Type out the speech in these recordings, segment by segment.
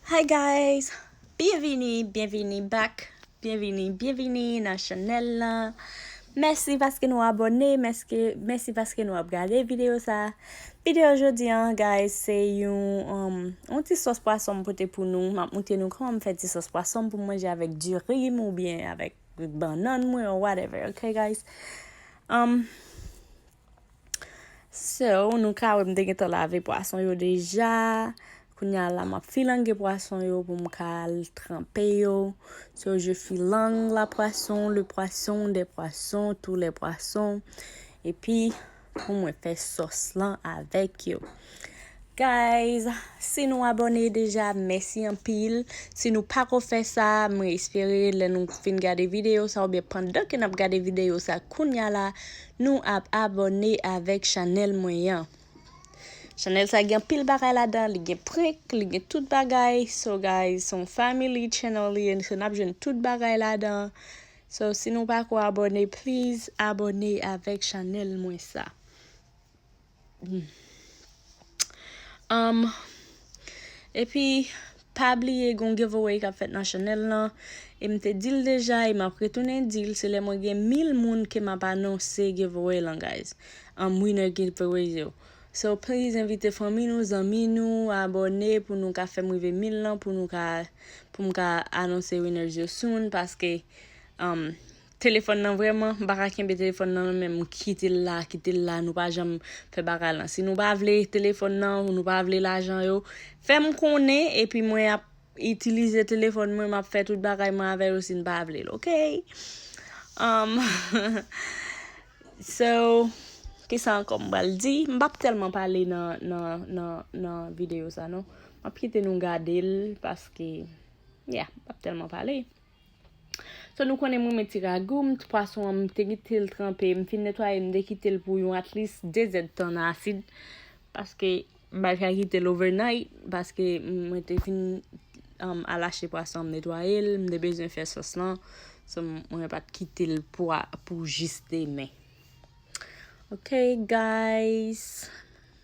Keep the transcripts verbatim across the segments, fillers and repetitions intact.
Hi guys! Byenvini, byenvini back. Byenvini, byenvini nan chanèl lan. Mèsi paske nou abòne, mèsi, mèsi paske nou ap gade videyo sa. Videyo jodi an, guys, se yon, um, yon ti sòs pwason m pote pou nou. M ap montre nou kòman m fè ti sòs pwason pou m manje avèk diri m oubyen avèk bannann mwen or whatever, ok, guys? Um, So, nou ka wè m te gentan lave pwason yo deja. Kounye a la, m ap filange pwason yo pou m ka al tranpe yo. So, je filange la poisson, le poisson, des poissons, tous les poissons. Epi, pou mwen fè sòs lan avèk yo. Guys, si nou abòne deja, mèsi anpil. Si nou pako fè sa, mwen espere lè nou fin gade videyo sa oubyen pandan ke n ap gade videyo sa kounye a la, nou ap abòne avèk chanèl mwen an. Chanèl sa gen anpil bagay ladan, li gen prank, li gen tout bagay. So guys, se yon family channel li ye, so n ap jwenn tout bagay ladan. So si nou pako abòne, please abòne avèk chanèl mwen sa. Hmm. Um, epi, pa bliye gon giveaway k ap fèt nan chanèl lan. E m te di l deja, e m ap retounen di l, se lè mwen gen mil moun ke m ap anonse giveaway lan, guys. Um, winner giveaway yo. So, please envite fanmi nou, zanmi nou, abòne pou nou ka fè m rive mil lan, pou nou ka, pou m ka anonse winners yo soon, paske, um, telefòn nan vrèman, m pa ka kenbe telefòn nan nan men m, kite l la, kite l la, nou pa janm fè bagay lan. Si nou pa vle telefòn nan, ou nou pa vle lajan yo, fè m konnen, epi mwen ap itilize telefòn mwen, m ap fè tout bagay mwen avè yo si n pa vle l, ok? Um, so, kisa ankò m pral di? M p ap tèlman pale nan, nan, nan, nan videyo sa, non. M ap kite nou gade l, paske, yeah, m p ap tèlman pale. So, nou konnen mwen met ti ragou, m, pwason an, m te kite l tranpe, m fin netwaye, m te kite l pou yon at least de zèd tan nan asid, paske m pa t ka kite l overnight, paske mwen te fin, um, al achte pwason an, m netwaye l, m te bezwen fè sòs lan, so, m, mwen pa t kite l pou a, pou jis demen. Ok, guys.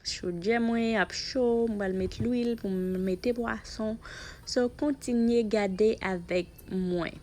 Chodyè mwen ap cho, m pral met lwil pou m mete pwason. So, kontinye gade avèk mwen.